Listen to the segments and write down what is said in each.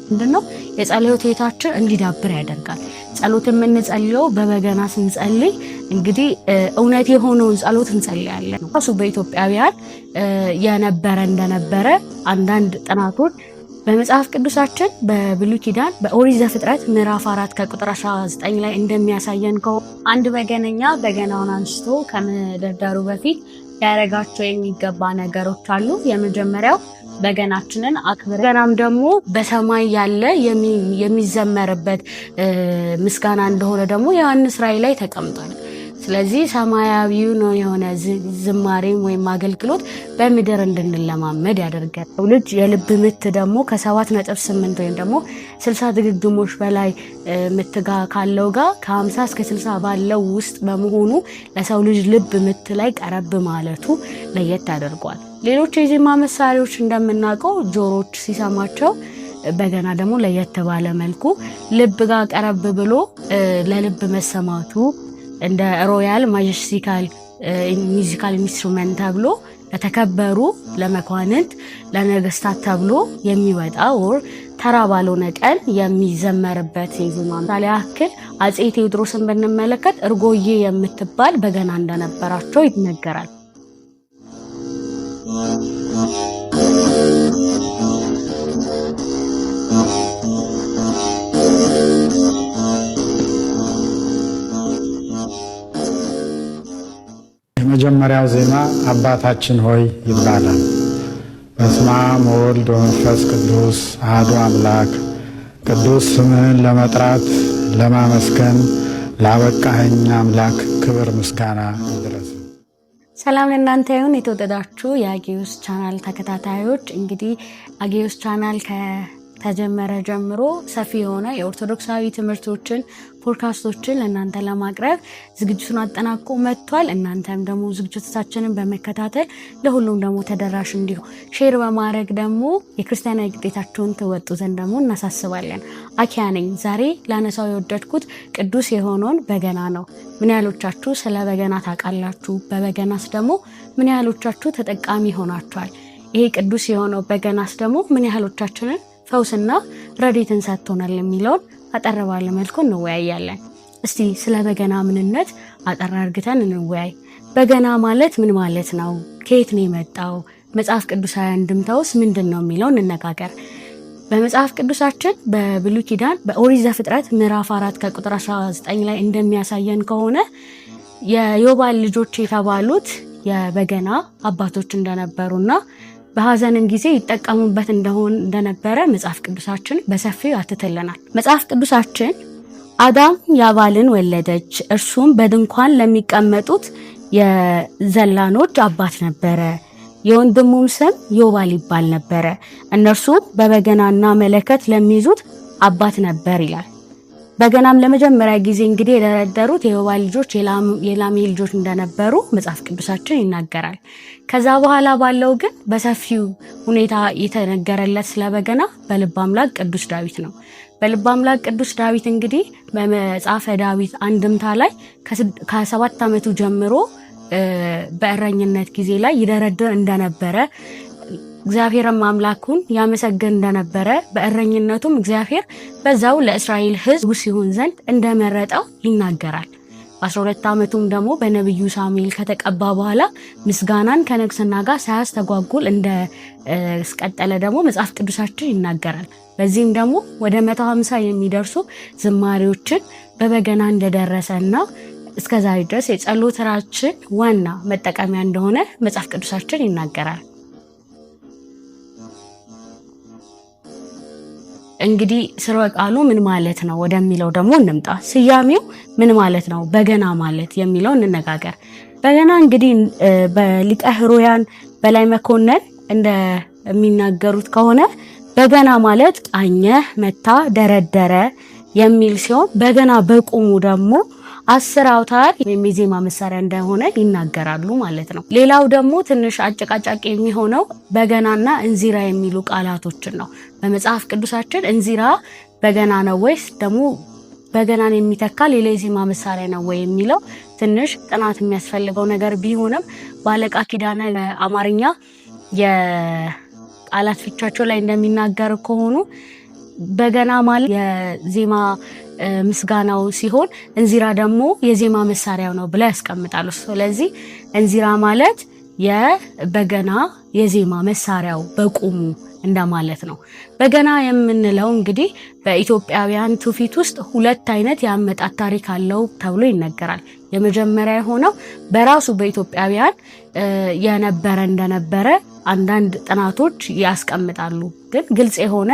ምንድነው? የጸሎት ህይወታችን እንዲዳብር ያደርጋል። ጸሎት የምንጸልየው በበገና ስንጸልይ እንግዲህ እውነት የሆነውን ጸሎት እንጸልያለን። ራሱ በኢትዮጵያውያን የነበረ እንደነበረ አንዳንድ ጥናቶች በመጽሐፍ ቅዱሳችን በብሉይ ኪዳን በኦሪት ዘፍጥረት ምዕራፍ 4 ከቁጥር 19 ላይ እንደሚያሳየን ከሆነ አንድ በገነኛ በገናውን አንስቶ ከመደርደሩ በፊት ሊያደርጋቸው የሚገባ ነገሮች አሉ። የመጀመሪያው በገናችንን አክብር። በገናም ደግሞ በሰማይ ያለ የሚዘመርበት ምስጋና እንደሆነ ደግሞ ዮሐንስ ራእይ ላይ ተቀምጧል። ስለዚህ ሰማያዊው ነው የሆነ ዝማሬም ወይም አገልግሎት በምድር እንድንለማመድ ያደርጋል። ልጅ የልብ ምት ደግሞ ከ7.8 ወይም ደግሞ 60 ድግግሞሽ በላይ ምት ጋር ካለው ጋር ከ50 እስከ 60 ባለው ውስጥ በመሆኑ ለሰው ልጅ ልብ ምት ላይ ቀረብ ማለቱ ለየት ያደርገዋል። ሌሎች የዜማ መሳሪያዎች እንደምናውቀው ጆሮች ሲሰማቸው፣ በገና ደግሞ ለየት ባለ መልኩ ልብ ጋር ቀረብ ብሎ ለልብ መሰማቱ እንደ royal majestical musical instrument ተብሎ ለተከበሩ ለመኳንንት፣ ለነገስታት ተብሎ የሚወጣ ወር ተራ ባልሆነ ቀን የሚዘመርበት የዜማ ምሳሌ ያክል አፄ ቴዎድሮስን ብንመለከት እርጎዬ የምትባል በገና እንደነበራቸው ይነገራል። የመጀመሪያው ዜማ አባታችን ሆይ ይባላል። በስመ አብ ወወልድ ወመንፈስ ቅዱስ አሐዱ አምላክ። ቅዱስ ስምህን ለመጥራት ለማመስገን ላበቃኸኝ አምላክ ክብር ምስጋና ይድረስ። ሰላም ለእናንተ ይሁን የተወደዳችሁ የአጌዮስ ቻናል ተከታታዮች። እንግዲህ አጌዮስ ቻናል ከተጀመረ ጀምሮ ሰፊ የሆነ የኦርቶዶክሳዊ ትምህርቶችን፣ ፖድካስቶችን ለእናንተ ለማቅረብ ዝግጅቱን አጠናቆ መጥቷል። እናንተም ደግሞ ዝግጅቶቻችንን በመከታተል ለሁሉም ደግሞ ተደራሽ እንዲሆን share በማድረግ ደግሞ የክርስቲያናዊ ግዴታችሁን ትወጡ ዘንድ ደግሞ እናሳስባለን። አኪያ ነኝ። ዛሬ ላነሳው የወደድኩት ቅዱስ የሆነውን በገና ነው። ምን ያህሎቻችሁ ስለ በገና ታውቃላችሁ? በበገናስ ደግሞ ምን ያህሎቻችሁ ተጠቃሚ ሆናችኋል? ይሄ ቅዱስ የሆነው በገናስ ደግሞ ምን ያህሎቻችንን ፈውስና ረድኤትን ሰጥቶናል የሚለውን አጠር ባለ መልኩ እንወያያለን። እስቲ ስለ በገና ምንነት አጠር አርግተን እንወያይ። በገና ማለት ምን ማለት ነው? ከየት ነው የመጣው? መጽሐፍ ቅዱሳዊ አንድምታውስ ምንድን ነው የሚለው እንነጋገር። በመጽሐፍ ቅዱሳችን በብሉይ ኪዳን በኦሪት ዘፍጥረት ምዕራፍ 4 ከቁጥር 19 ላይ እንደሚያሳየን ከሆነ የዮባል ልጆች የተባሉት የበገና አባቶች እንደነበሩና በሀዘንም ጊዜ ይጠቀሙበት እንደነበረ መጽሐፍ ቅዱሳችን በሰፊው ያትትልናል። መጽሐፍ ቅዱሳችን አዳም ያባልን ወለደች፣ እርሱም በድንኳን ለሚቀመጡት የዘላኖች አባት ነበረ። የወንድሙም ስም ዮባል ይባል ነበረ። እነርሱም በበገናና መለከት ለሚይዙት አባት ነበር ይላል። በገናም ለመጀመሪያ ጊዜ እንግዲህ የደረደሩት የዮባል ልጆች የላሜ ልጆች እንደነበሩ መጽሐፍ ቅዱሳችን ይናገራል። ከዛ በኋላ ባለው ግን በሰፊው ሁኔታ የተነገረለት ስለ በገና በልበ አምላክ ቅዱስ ዳዊት ነው። በልበ አምላክ ቅዱስ ዳዊት እንግዲህ በመጽሐፈ ዳዊት አንድምታ ላይ ከ7 ዓመቱ ጀምሮ በእረኝነት ጊዜ ላይ ይደረድር እንደነበረ፣ እግዚአብሔርም አምላኩን ያመሰግን እንደነበረ፣ በእረኝነቱም እግዚአብሔር በዛው ለእስራኤል ሕዝብ ሲሆን ዘንድ እንደመረጠው ይናገራል። በ12 ዓመቱም ደግሞ በነቢዩ ሳሙኤል ከተቀባ በኋላ ምስጋናን ከንግስና ጋር ሳያስተጓጉል እንደስቀጠለ ደግሞ መጽሐፍ ቅዱሳችን ይናገራል። በዚህም ደግሞ ወደ 150 የሚደርሱ ዝማሬዎችን በበገና እንደደረሰና እስከዛሬ ድረስ የጸሎታችን ዋና መጠቀሚያ እንደሆነ መጽሐፍ ቅዱሳችን ይናገራል። እንግዲህ ስርወ ቃሉ ምን ማለት ነው ወደሚለው ደግሞ እንምጣ። ስያሜው ምን ማለት ነው በገና ማለት የሚለው እንነጋገር። በገና እንግዲህ በሊቀ ሕሩያን በላይ መኮንን እንደሚናገሩት ከሆነ በገና ማለት ቃኘ፣ መታ፣ ደረደረ የሚል ሲሆን በገና በቁሙ ደግሞ 10 አውታር ወይም የዜማ መሳሪያ እንደሆነ ይናገራሉ ማለት ነው። ሌላው ደግሞ ትንሽ አጨቃጫቂ የሚሆነው በገናና እንዚራ የሚሉ ቃላቶችን ነው። በመጽሐፍ ቅዱሳችን እንዚራ በገና ነው ወይስ ደግሞ በገናን የሚተካ ሌላ የዜማ መሳሪያ ነው ወይ የሚለው ትንሽ ጥናት የሚያስፈልገው ነገር ቢሆንም በአለቃ ኪዳነ አማርኛ የቃላት ፍቻቸው ላይ እንደሚናገር ከሆኑ በገና ማለት የዜማ ምስጋናው ሲሆን እንዚራ ደግሞ የዜማ መሳሪያው ነው ብለው ያስቀምጣሉ። ስለዚህ እንዚራ ማለት የበገና የዜማ መሳሪያው በቁሙ እንደማለት ነው። በገና የምንለው እንግዲህ በኢትዮጵያውያን ትውፊት ውስጥ ሁለት አይነት የአመጣጥ ታሪክ አለው ተብሎ ይነገራል። የመጀመሪያ የሆነው በራሱ በኢትዮጵያውያን የነበረ እንደነበረ አንዳንድ ጥናቶች ያስቀምጣሉ። ግን ግልጽ የሆነ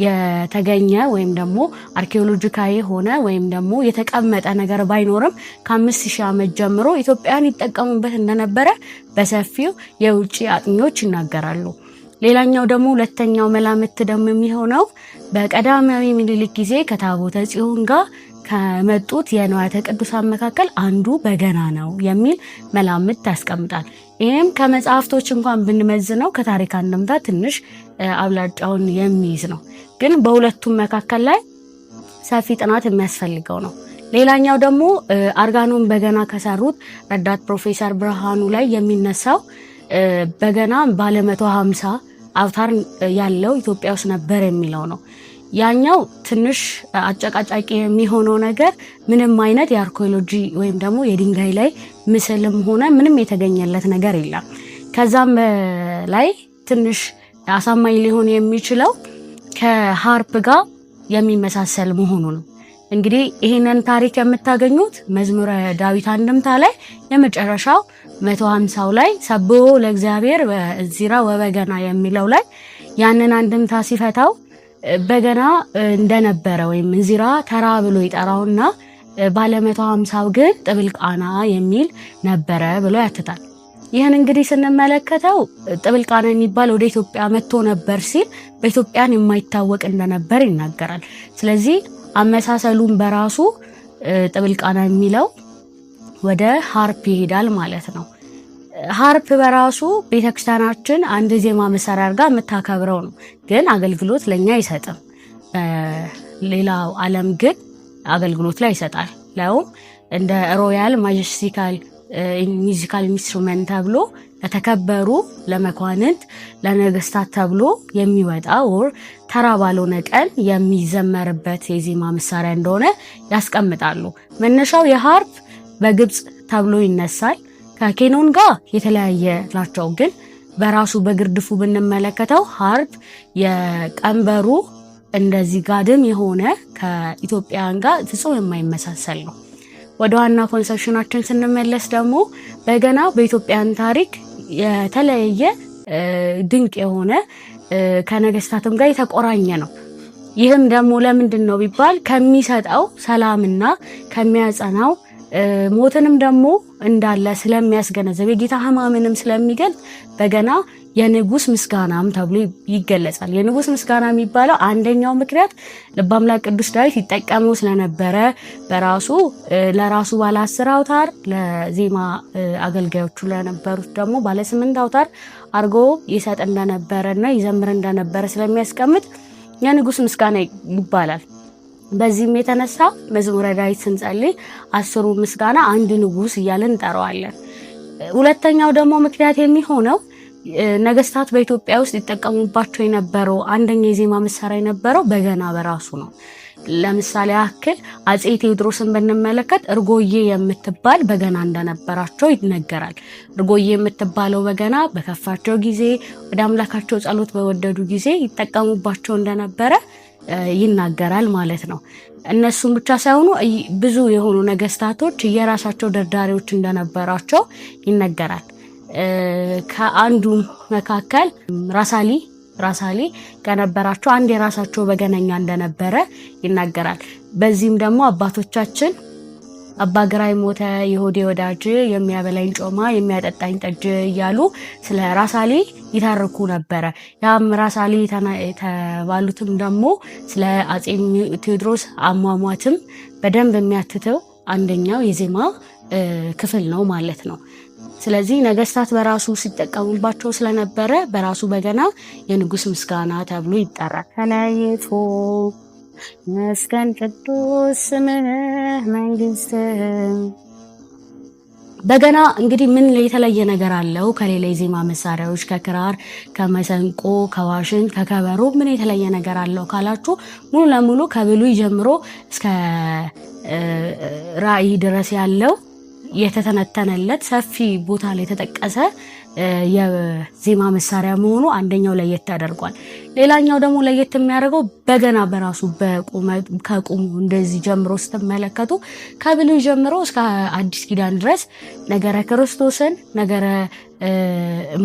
የተገኘ ወይም ደግሞ አርኪኦሎጂካዊ የሆነ ወይም ደግሞ የተቀመጠ ነገር ባይኖርም ከ5000 ዓመት ጀምሮ ኢትዮጵያውያን ይጠቀሙበት እንደነበረ በሰፊው የውጭ አጥኚዎች ይናገራሉ። ሌላኛው ደግሞ ሁለተኛው መላምት ደግሞ የሚሆነው በቀዳማዊ ምኒልክ ጊዜ ከታቦተ ጽዮን ጋር ከመጡት የንዋያተ ቅዱሳን መካከል አንዱ በገና ነው የሚል መላምት ያስቀምጣል። ይህም ከመጽሐፍቶች እንኳን ብንመዝነው ከታሪክ አንድምታ ትንሽ አብላጫውን የሚይዝ ነው። ግን በሁለቱም መካከል ላይ ሰፊ ጥናት የሚያስፈልገው ነው። ሌላኛው ደግሞ አርጋኖን በገና ከሰሩት ረዳት ፕሮፌሰር ብርሃኑ ላይ የሚነሳው በገና ባለ 150 አውታር ያለው ኢትዮጵያ ውስጥ ነበር የሚለው ነው። ያኛው ትንሽ አጨቃጫቂ የሚሆነው ነገር ምንም አይነት የአርኪኦሎጂ ወይም ደግሞ የድንጋይ ላይ ምስልም ሆነ ምንም የተገኘለት ነገር የለም። ከዛም ላይ ትንሽ አሳማኝ ሊሆን የሚችለው ከ harp ጋር የሚመሳሰል መሆኑ ነው። እንግዲህ ይህንን ታሪክ የምታገኙት መዝሙረ ዳዊት አንድምታ ላይ የመጨረሻው 150ው ላይ ሰብሖ ለእግዚአብሔር በእንዚራ ወበገና የሚለው ላይ ያንን አንድምታ ሲፈታው በገና እንደነበረ ወይም እንዚራ ተራ ብሎ ይጠራውና ባለ 150ው ግን ጥብል ቃና የሚል ነበረ ብሎ ያትታል። ይህን እንግዲህ ስንመለከተው ጥብል ቃና የሚባል ወደ ኢትዮጵያ መጥቶ ነበር ሲል በኢትዮጵያን የማይታወቅ እንደነበር ይናገራል። ስለዚህ አመሳሰሉን በራሱ ጥብል ቃና የሚለው ወደ harp ይሄዳል ማለት ነው። Harp በራሱ ቤተክርስቲያናችን አንድ ዜማ መሳሪያ አድርጋ የምታከብረው ነው፣ ግን አገልግሎት ለኛ አይሰጥም። ሌላው ዓለም ግን አገልግሎት ላይ ይሰጣል። ለውም እንደ royal majestical musical instrument ተብሎ ለተከበሩ ለመኳንንት፣ ለነገስታት ተብሎ የሚወጣ ወር ተራ ባልሆነ ቀን የሚዘመርበት የዜማ መሳሪያ እንደሆነ ያስቀምጣሉ። መነሻው የ harp በግብፅ ተብሎ ይነሳል። ከኬኖን ጋር የተለያየ ናቸው። ግን በራሱ በግርድፉ ብንመለከተው harp የቀንበሩ እንደዚህ ጋድም የሆነ ከኢትዮጵያውያን ጋር ፍጹም የማይመሳሰል ነው። ወደ ዋና conception ኣችን ስንመለስ ደግሞ በገና በኢትዮጵያን ታሪክ የተለየ ድንቅ የሆነ ከነገስታትም ጋር የተቆራኘ ነው። ይህም ደግሞ ለምንድን ነው ቢባል ከሚሰጠው ሰላምና ከሚያጸናው ሞትንም ደግሞ እንዳለ ስለሚያስገነዘብ የጌታ ሕማምንም ስለሚገልጽ በገና የንጉስ ምስጋናም ተብሎ ይገለጻል። የንጉስ ምስጋና የሚባለው አንደኛው ምክንያት ልበ አምላክ ቅዱስ ዳዊት ይጠቀመው ስለነበረ በራሱ ለራሱ ባለ 10 አውታር ለዜማ አገልጋዮቹ ለነበሩት ደግሞ ባለ 8 አውታር አድርጎ ይሰጥ እንደነበረና ይዘምር እንደነበረ ስለሚያስቀምጥ የንጉስ ምስጋና ይባላል። በዚህም የተነሳ መዝሙረ ዳዊት ስንጸልይ 10ሩ ምስጋና አንድ ንጉስ እያለን እንጠራዋለን። ሁለተኛው ደግሞ ምክንያት የሚሆነው ነገስታት በኢትዮጵያ ውስጥ ይጠቀሙባቸው የነበረው አንደኛ የዜማ መሳሪያ የነበረው በገና በራሱ ነው። ለምሳሌ ያክል አፄ ቴዎድሮስን ብንመለከት እርጎዬ የምትባል በገና እንደነበራቸው ይነገራል። እርጎዬ የምትባለው በገና በከፋቸው ጊዜ፣ ወደ አምላካቸው ጸሎት በወደዱ ጊዜ ይጠቀሙባቸው እንደነበረ ይናገራል ማለት ነው። እነሱም ብቻ ሳይሆኑ ብዙ የሆኑ ነገስታቶች የራሳቸው ደርዳሪዎች እንደነበራቸው ይነገራል። ከአንዱ መካከል ራሳሊ ከነበራቸው አንድ የራሳቸው በገነኛ እንደነበረ ይናገራል። በዚህም ደግሞ አባቶቻችን አባ ግራኝ ሞተ የሆዴ ወዳጅ የሚያበላኝ ጮማ የሚያጠጣኝ ጠጅ እያሉ ስለ ራሳሊ ይተርኩ ነበረ። ያም ራሳሊ የተባሉትም ደግሞ ስለ አፄ ቴዎድሮስ አሟሟትም በደንብ የሚያትተው አንደኛው የዜማ ክፍል ነው ማለት ነው። ስለዚህ ነገስታት በራሱ ሲጠቀሙባቸው ስለነበረ በራሱ በገና የንጉስ ምስጋና ተብሎ ይጠራል። ተለይቶ መስገን ቅዱስ ስምህ መንግስትህ በገና እንግዲህ ምን የተለየ ነገር አለው ከሌላ የዜማ መሳሪያዎች ከክራር፣ ከመሰንቆ፣ ከዋሽንት፣ ከከበሮ ምን የተለየ ነገር አለው ካላችሁ ሙሉ ለሙሉ ከብሉይ ጀምሮ እስከ ራእይ ድረስ ያለው የተተነተነለት ሰፊ ቦታ ላይ የተጠቀሰ የዜማ መሳሪያ መሆኑ አንደኛው ለየት ያደርጓል። ሌላኛው ደግሞ ለየት የሚያደርገው በገና በራሱ ከቁሙ እንደዚህ ጀምሮ ስትመለከቱ ከብሉይ ጀምሮ እስከ አዲስ ኪዳን ድረስ ነገረ ክርስቶስን ነገረ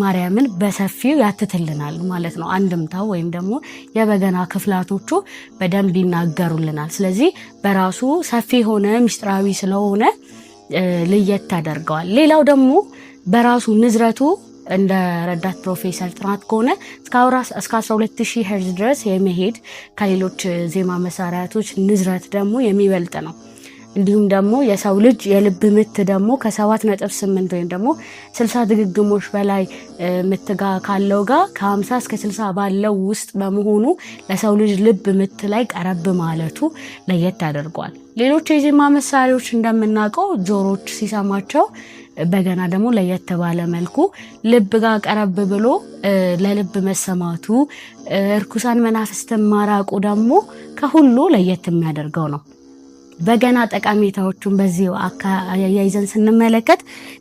ማርያምን በሰፊው ያትትልናል ማለት ነው። አንድምታው ወይም ደግሞ የበገና ክፍላቶቹ በደንብ ይናገሩልናል። ስለዚህ በራሱ ሰፊ የሆነ ምስጢራዊ ስለሆነ ለየት ያደርገዋል። ሌላው ደግሞ በራሱ ንዝረቱ እንደ ረዳት ፕሮፌሰር ጥናት ከሆነ እስከ 12000 ሄርዝ ድረስ የመሄድ ከሌሎች ዜማ መሳሪያቶች ንዝረት ደግሞ የሚበልጥ ነው። እንዲሁም ደግሞ የሰው ልጅ የልብ ምት ደግሞ ከ7.8 ወይም ደግሞ 60 ድግግሞሽ በላይ ምት ጋር ካለው ጋር ከ50 እስከ 60 ባለው ውስጥ በመሆኑ ለሰው ልጅ ልብ ምት ላይ ቀረብ ማለቱ ለየት ያደርገዋል። ሌሎች የዜማ መሳሪያዎች እንደምናውቀው ጆሮች ሲሰማቸው፣ በገና ደግሞ ለየት ባለ መልኩ ልብ ጋር ቀረብ ብሎ ለልብ መሰማቱ፣ እርኩሳን መናፍስትን ማራቁ ደግሞ ከሁሉ ለየት የሚያደርገው ነው። በገና ጠቀሜታዎቹን በዚህ አያይዘን ስንመለከት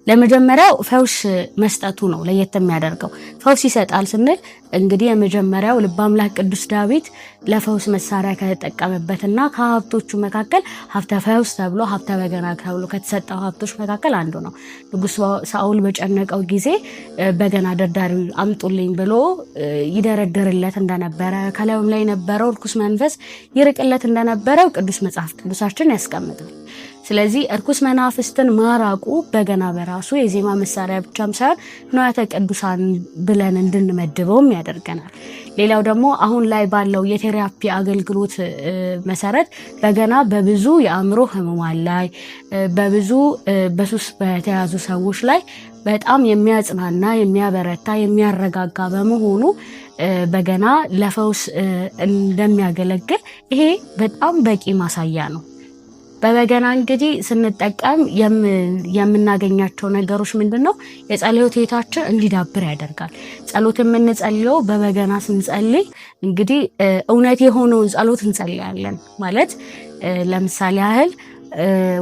ለመጀመሪያው ፈውስ መስጠቱ ነው ለየት የሚያደርገው። ፈውስ ይሰጣል ስንል እንግዲህ የመጀመሪያው ልበ አምላክ ቅዱስ ዳዊት ለፈውስ መሳሪያ ከተጠቀመበትና ከሀብቶቹ መካከል ሀብተ ፈውስ ተብሎ ሀብተ በገና ተብሎ ከተሰጠው ሀብቶች መካከል አንዱ ነው። ንጉሥ ሳኦል በጨነቀው ጊዜ በገና ደርዳሪ አምጡልኝ ብሎ ይደረድርለት እንደነበረ፣ ከላዩም ላይ የነበረው እርኩስ መንፈስ ይርቅለት እንደነበረው ቅዱስ መጽሐፍ ቅዱሳችን ያስቀምጣል። ስለዚህ እርኩስ መናፍስትን ማራቁ በገና በራሱ የዜማ መሳሪያ ብቻም ሳይሆን ንዋያተ ቅዱሳን ብለን እንድንመድበውም ያደርገናል። ሌላው ደግሞ አሁን ላይ ባለው የ therapy አገልግሎት መሰረት በገና በብዙ የአእምሮ ህሙማን ላይ፣ በብዙ በሱስ በተያዙ ሰዎች ላይ በጣም የሚያጽናና፣ የሚያበረታ፣ የሚያረጋጋ በመሆኑ በገና ለፈውስ እንደሚያገለግል ይሄ በጣም በቂ ማሳያ ነው። በበገና እንግዲህ ስንጠቀም የምናገኛቸው ነገሮች ምንድን ነው? የጸሎት ህይወታችን እንዲዳብር ያደርጋል። ጸሎት የምንጸልየው በበገና ስንጸልይ እንግዲህ እውነት የሆነውን ጸሎት እንጸልያለን ማለት፣ ለምሳሌ ያህል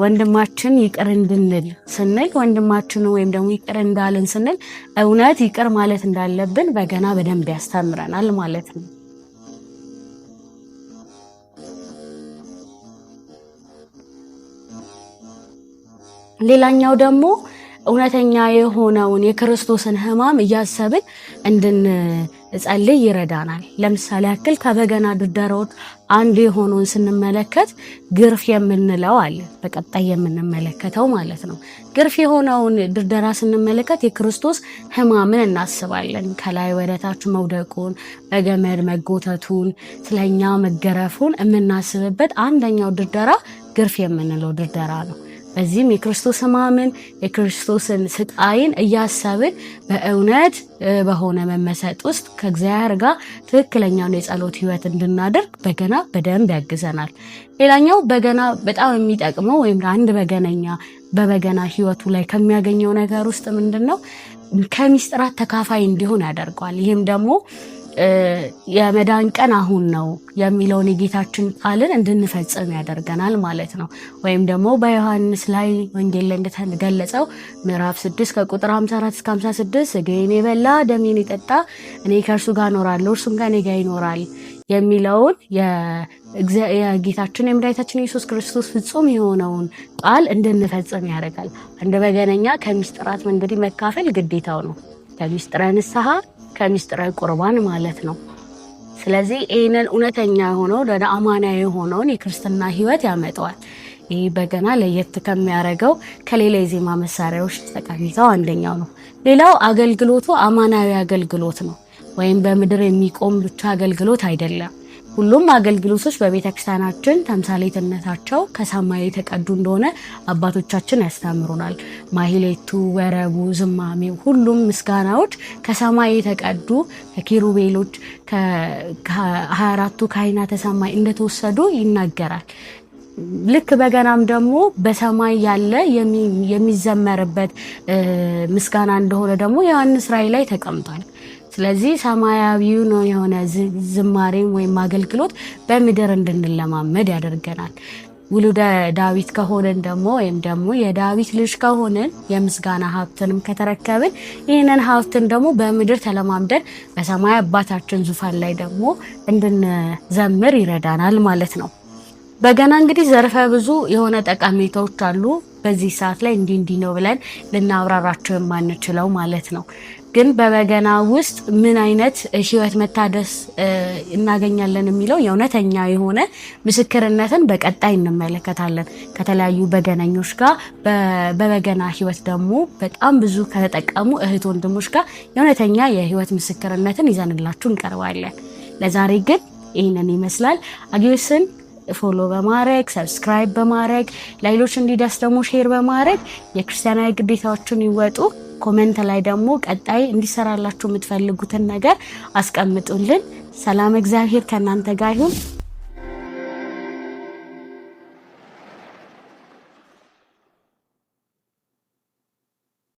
ወንድማችን ይቅር እንድንል ስንል፣ ወንድማችን ወይም ደግሞ ይቅር እንዳልን ስንል እውነት ይቅር ማለት እንዳለብን በገና በደንብ ያስተምረናል ማለት ነው። ሌላኛው ደግሞ እውነተኛ የሆነውን የክርስቶስን ሕማም እያሰብን እንድንጸልይ ይረዳናል። ለምሳሌ ያክል ከበገና ድርደራዎች አንዱ የሆነውን ስንመለከት ግርፍ የምንለው አለ። በቀጣይ የምንመለከተው ማለት ነው። ግርፍ የሆነውን ድርደራ ስንመለከት የክርስቶስ ሕማምን እናስባለን። ከላይ ወደታች መውደቁን፣ በገመድ መጎተቱን፣ ስለኛ መገረፉን የምናስብበት አንደኛው ድርደራ ግርፍ የምንለው ድርደራ ነው። በዚህም የክርስቶስ ሕማምን የክርስቶስን ስቃይን እያሰብን በእውነት በሆነ መመሰጥ ውስጥ ከእግዚአብሔር ጋር ትክክለኛውን የጸሎት ሕይወት እንድናደርግ በገና በደንብ ያግዘናል። ሌላኛው በገና በጣም የሚጠቅመው ወይም አንድ በገነኛ በበገና ሕይወቱ ላይ ከሚያገኘው ነገር ውስጥ ምንድን ነው? ከሚስጥራት ተካፋይ እንዲሆን ያደርገዋል። ይህም ደግሞ የመዳን ቀን አሁን ነው የሚለውን የጌታችን ቃልን እንድንፈጽም ያደርገናል ማለት ነው። ወይም ደግሞ በዮሐንስ ላይ ወንጌል ላይ እንደተገለጸው ምዕራፍ 6 ከቁጥር 54 እስከ 56 ስጋዬን የበላ ደሜን የጠጣ እኔ ከእርሱ ጋር እኖራለሁ እርሱም ከእኔ ጋር ይኖራል የሚለውን የጌታችን የመድኃኒታችን የኢየሱስ ክርስቶስ ፍጹም የሆነውን ቃል እንድንፈጽም ያደርጋል። አንድ በገነኛ ከሚስጥራት እንግዲህ መካፈል ግዴታው ነው። ከሚስጥረ ንስሐ፣ ከሚስጥረ ቁርባን ማለት ነው። ስለዚህ ይህንን እውነተኛ የሆነው ወደ አማናዊ የሆነውን የክርስትና ሕይወት ያመጣዋል። ይህ በገና ለየት ከሚያደርገው ከሌላ የዜማ መሳሪያዎች ጠቀሜታው አንደኛው ነው። ሌላው አገልግሎቱ አማናዊ አገልግሎት ነው፣ ወይም በምድር የሚቆም ብቻ አገልግሎት አይደለም። ሁሉም አገልግሎቶች በቤተ ክርስቲያናችን ተምሳሌትነታቸው ከሰማይ የተቀዱ እንደሆነ አባቶቻችን ያስተምሩናል። ማህሌቱ፣ ወረቡ፣ ዝማሜው፣ ሁሉም ምስጋናዎች ከሰማይ የተቀዱ ከኪሩቤሎች ከ24ቱ ካህናተ ሰማይ እንደተወሰዱ ይናገራል። ልክ በገናም ደግሞ በሰማይ ያለ የሚዘመርበት ምስጋና እንደሆነ ደግሞ ዮሐንስ ራእይ ላይ ተቀምጧል። ስለዚህ ሰማያዊው ነው የሆነ ዝማሬም ወይም አገልግሎት በምድር እንድንለማመድ ያደርገናል። ውሉደ ዳዊት ከሆንን ደግሞ ወይም ደግሞ የዳዊት ልጅ ከሆንን የምስጋና ሀብትንም ከተረከብን ይህንን ሀብትን ደግሞ በምድር ተለማምደን በሰማይ አባታችን ዙፋን ላይ ደግሞ እንድንዘምር ይረዳናል ማለት ነው። በገና እንግዲህ ዘርፈ ብዙ የሆነ ጠቀሜታዎች አሉ። በዚህ ሰዓት ላይ እንዲህ እንዲህ ነው ብለን ልናብራራቸው የማንችለው ማለት ነው። ግን በበገና ውስጥ ምን አይነት ህይወት መታደስ እናገኛለን የሚለው የእውነተኛ የሆነ ምስክርነትን በቀጣይ እንመለከታለን። ከተለያዩ በገነኞች ጋር በበገና ህይወት ደግሞ በጣም ብዙ ከተጠቀሙ እህት ወንድሞች ጋር የእውነተኛ የህይወት ምስክርነትን ይዘንላችሁ እንቀርባለን። ለዛሬ ግን ይህንን ይመስላል። አጊዮስን follow በማድረግ፣ subscribe በማድረግ፣ ለሌሎች እንዲደርስ ደግሞ share በማድረግ የክርስቲያናዊ ግዴታዎችን ይወጡ። Comment ላይ ደግሞ ቀጣይ እንዲሰራላችሁ የምትፈልጉትን ነገር አስቀምጡልን። ሰላም እግዚአብሔር ከእናንተ ጋር ይሁን።